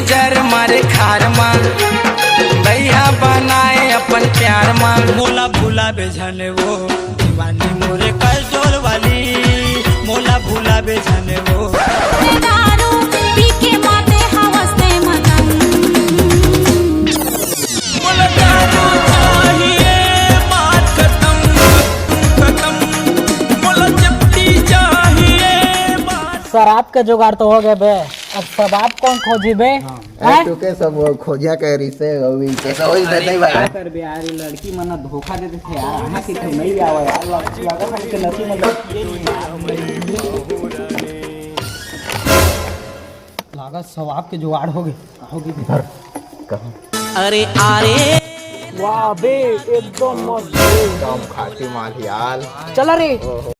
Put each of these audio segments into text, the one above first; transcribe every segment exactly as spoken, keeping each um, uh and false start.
जर मारे खार मा, भैया बनाए अपन प्यार मा। मोला भुलाबे झन वो दीवानी मोरे कसोल वाली, मोला भुलाबे झन वो। दारू पी के माते हवस ते मगन। मोला दारू चाहिए, बात खत्म, खत्म। मोला जप्ती चाहिए, बात। शराब के जुगाड़ तो हो गए बे, अब शबाब कौन खोजी बे? हाँ। हैं? ए, तू के सब वो खोजिया के रिसे, वो भी के सब वही देते ही भाई। का करबे यार, ये लड़की मन धोखा दे देथे यार, आना कि तो नहीं आवा यार, लग-, लगा था कि नसीब में लड़की नहीं। लागत शबाब के जुगाड़ हो गए, हो गए। धर, कहाँ? अरे, अरे। वाह बे, एकदम मस्त बे। एकदम खाटी माल यार। चला रे। ओहो।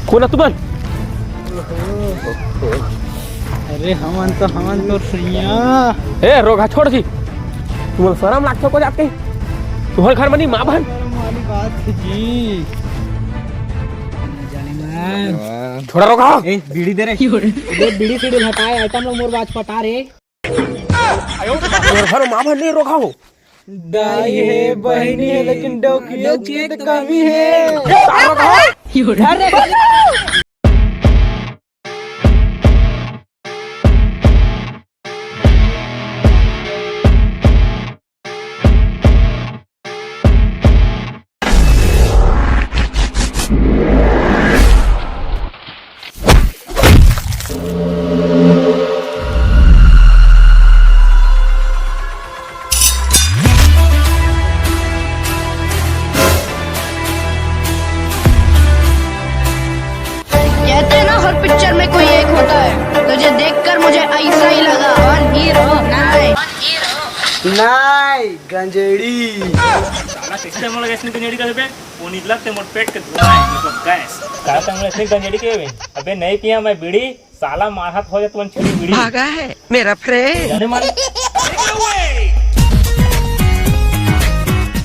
कोन तुमन? अरे हमन तो, हमन तो सैया। ए, रोगहा छोड़ जी। तुमन शरम लागथे को जाके? तुहर घर मनी माँ बहन। शरम वाली बात है जी। जाने मन। छोड़ा रोगहा। ए, बीड़ी दे रे। अबे बीड़ी सीड़ी हटाए, आइटम लोग मोर बाज पटा रे। तोर घर माँ बहन नहीं रोगहा हो। दाई है, बहनी है, लेकिन डौकिया चेत कमी है। कहते हैं ना, हर पिक्चर में कोई एक होता है, तुझे देखकर मुझे ऐसा ही लगा। कौन हीरो? नाय। नाय, गंजेड़ी। साला कैसे मोला गैस नहीं गंजेड़ी कर दे? वो निकला ते मोर पेट के धुआं है, मतलब गैस। साला तुम ऐसे गंजेड़ी के बे? अबे नहीं पिया मैं बीड़ी, साला मारहत हो जा तुमन छड़ी बीड़ी। भागा है मेरा फ्रेंड। जाने मन।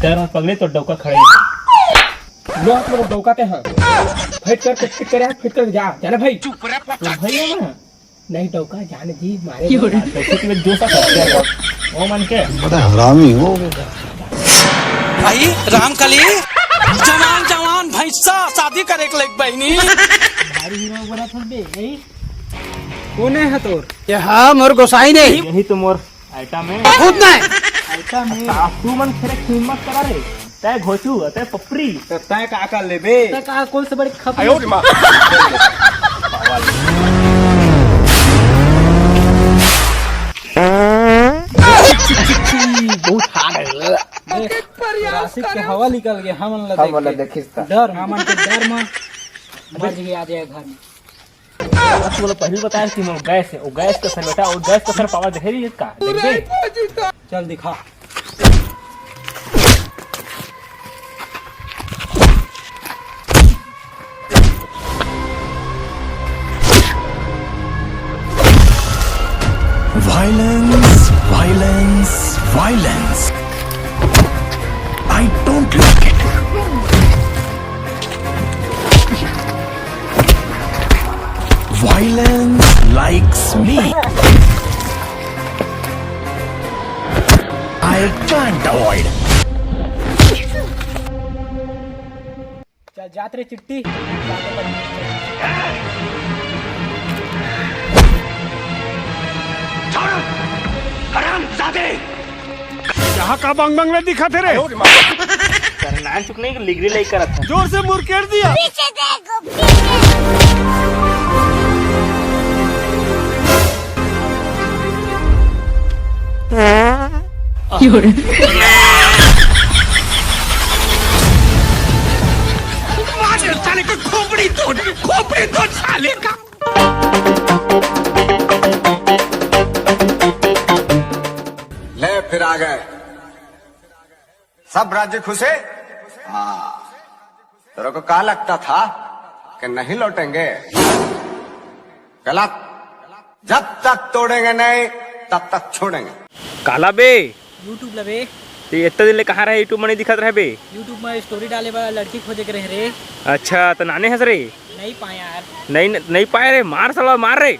कर पगले तो डौका खड़े। लो आप लोग डौका ते हैं। फाइट कर, कुछ फिट करे, फिट कर जा। जाने भाई। चुप रह, तो भाई है ना? नहीं डौका, जाने जी, मारे। क्यों रे? तो फिर जो सा करते हैं, वो मन के। बड़ा हरामी हो बेटा। भाई, रामकली, जवान, जवान भैंसा, शादी करे के लायक बहिनी। भारी हीरो बना थोड़ दे, नहीं? कोने है तोर? ये हाँ, मोर गोसाई नहीं। यही तो मोर आइटम है। कूद नहीं। आइटम है। सासू मन खेले खीमत करा रे। तै घोचू, तै पपरी। तो तै का कर लेबे? तै का कौन से बड़े खप- आयो रे माँ। बहुत हार्ड है। देख, राशि के हवा निकल गया, हमन ला हमन ला देख के। देखिस त। डर, हमन के डर में मर गया आ जाए घर में। अब तू बोला पहले बताया कि मोर गैस है, वो गैस का सर बेटा, वो गैस का सर पावर देखे जी का, देख दे। चल दिखा। Violence, violence, violence. I don't like it. Violence likes me. I can't avoid. चल जात रे चिट्टी। हरामजादे। यहाँ का बंग बंग में दिखा थे रे? करना चुक नहीं, लिगरी लाई करत है। जोर से मुरकेट दिया। पीछे देखो, पीछे। मार साले का खोपड़ी तोड़, खोपड़ी तोड़ साले का। ले फिर आ गए। सब राज्य खुश है? हाँ। तेरे को क्या लगता था कि नहीं लौटेंगे? गलत। जब तक तोड़ेंगे नहीं, तब तक छोड़ेंगे। काला बे? YouTube ला बे। ते इतना दिन ले कहाँ रहे? YouTube में नहीं दिखत रहे बे। YouTube में story डाले वाला लड़की खोजे के रहे रे। अच्छा, तो नाने हंस रे। नहीं पाए यार। नहीं, नहीं पाए रे, मार साला, मार रे।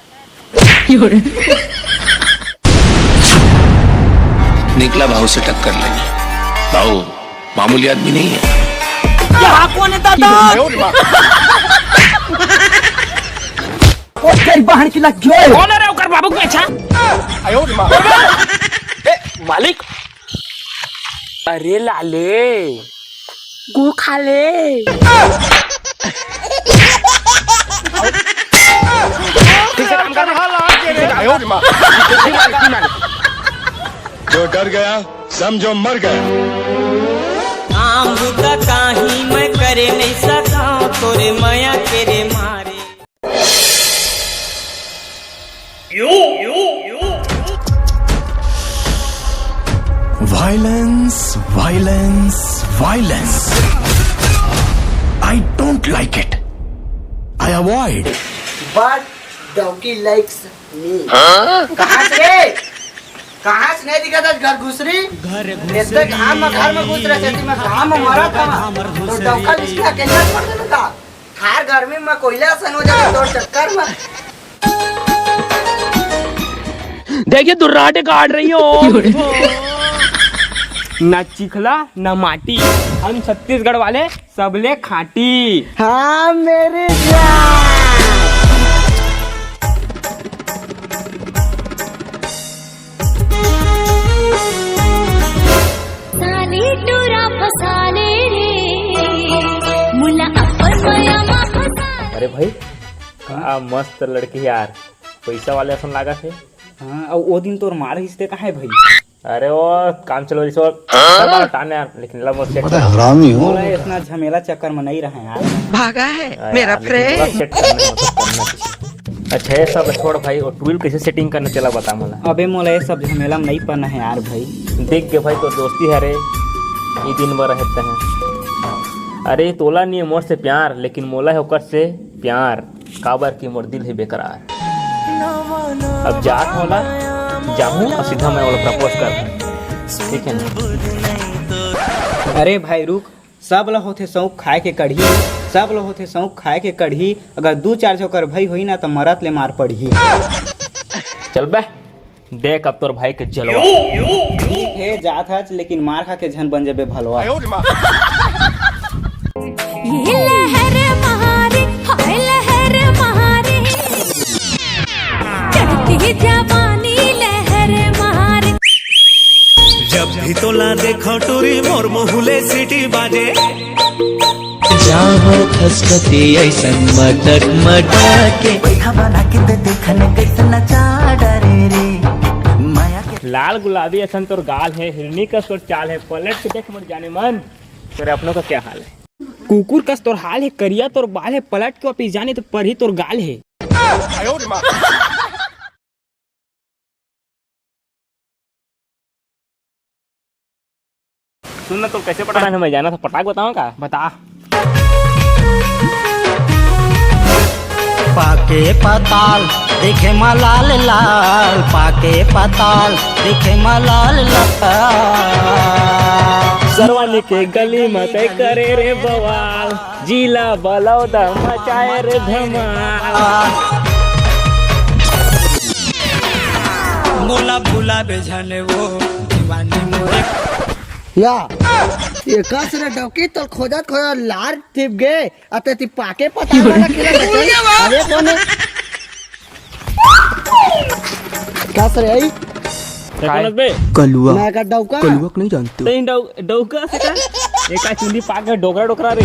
निकला भाऊ से टक्कर लेने। भाऊ मामूली आदमी नहीं है। यहाँ कौन है दादा? ओ तेरी बहन की लग गई। कौन है रे ओकर बाबू के अच्छा? ए, मालिक। अरे लाले, गो खा ले। ठीक से काम कर। जो डर गया समझो मर गया। काम बुता काही मैं करे नहीं सका, तोरे मया के रे मारे। Violence, violence, violence. I don't like it. I avoid. But doggy likes me. कहाँ से रे? कहाँ से नहीं दिखा था घर घुसरी? इतने घाम में घर में घुस रहे थे, मैं घाम में मरा था। तो डौका लिस्टिया के अंदर पड़ गया था। थार गर्मी में कोयला सन हो जाता तोर चक्कर में। देखिए दुर्राटे काट रही हो। ना चिखला ना माटी, हम छत्तीसगढ़ वाले सबले खाटी। हाँ मेरी जान। साली टूरा फसाले रे, मुला अपन मया मा फसाले। अरे भाई, का मस्त लड़की यार, पैसा वाले असन लागत हे। हाँ, अउ ओ दिन तोर मार रिश्ते कहाँ है भाई? अरे वो काम चलो रिश्वत, हाँ? टाने यार, लेकिन ला मोर set बड़ा करो। हरामी हो। मोला इतना झमेला चक्कर में नहीं रहे यार। भागा है अरे मेरा यार, लेकिन friend। मोला set करना है, मतलब करना कुछ। अच्छा, ये सब छोड़ भाई, वो टूल कैसे setting करना चला बता मोला। अबे मोला ये सब झमेला में नहीं पड़ना है यार भाई। देख के भाई, तो दोस्ती है रे, ये दिन भर रहते हैं। अरे तोला नहीं है मोर से प्यार, लेकिन मोला है ओकर से प्यार, काबर की मोर दिल है बेकरार। अब जात मोला, जाहूँ और सीधा मैं ओला propose कर, ठीक है ना? अरे भाई रुक, सब ला होथे शौक खाए के कढ़ी, सब ला होथे शौक खाए के कढ़ी। अगर दू चार झोकर भई होई ना, त मरत ले मार पड़ही। चल बे, देख अब तोर भाई के जलवा। ठीक हे, जात हच, लेकिन मार खा के झन बन जबे भलवा। ये लहर महारे, हाय लहर महारे, चढ़ती जवानी लहर महारे। जब भी तोला देखो टूरी मोर मुँह ले सीटी बाजे। जाहो खसकती ऐसन मटक मटक के। बैठा बना के दे देखने कैसे नचा डरे रे। माया के लाल गुलाबी असन तोर गाल है, हिरनी कस तोर चाल है, पलट के देख मोर जाने मन, तोरे अपनों का क्या हाल है? कुकुर कस तोर हाल है, करिया तोर बाल है, पलट के वापिस जाने तो परही तोर गाल है। सुन ना, तो कैसे पटाना है, मैं जाना था, पटाक बताऊं का? बता। पाके पताल देखे मा लाल लाल, पाके पताल देखे मा लाल लाल। सरवानी के गली में तय करे रे बवाल। जिला बलौदा मचाए रे धमाल। मोला भुलाबे झने वो दीवानी मोरे। या, ये कस रे डौकी, तोर खोजत खोजत लार टिप गे, अते ती पाके पता वाला खेला बता। अरे कौन है? कस रे आई? कौन बे? कलुआ। मैं का डौका? कलुआ को नहीं जानते हो? तई डौ-, डौका से का? एका चुंदी पाके डोकरा डोकरा रे।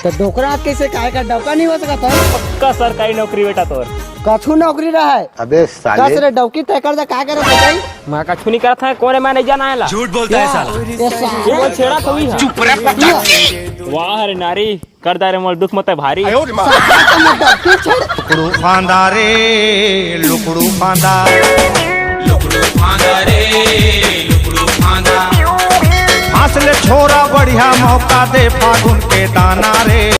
तो डोकरा कैसे, काहे का डौका नहीं हो सकता है? पक्का सरकारी नौकरी बेटा तोर। कछु नौकरी रहा है। अबे साले। कस रे डौकी, तय कर दे, का करे बताई? मैं कछु नहीं करता है, कोने में नहीं जाना है ला। झूठ बोलता है साला। ये साला। ये बोल छेड़ा कभी है। चुप रह पटाखे। वाह रे नारी, कर दे रे मोर दुख मते भारी। साला तो मैं डौकी छेड़। लुकड़ू फांदा रे, लुकड़ू फांदा। लुकड़ू फांदा रे, लुकड़ू फांदा। हंस ले छोरा बढ़िया मौका दे फागुन के दाना रे।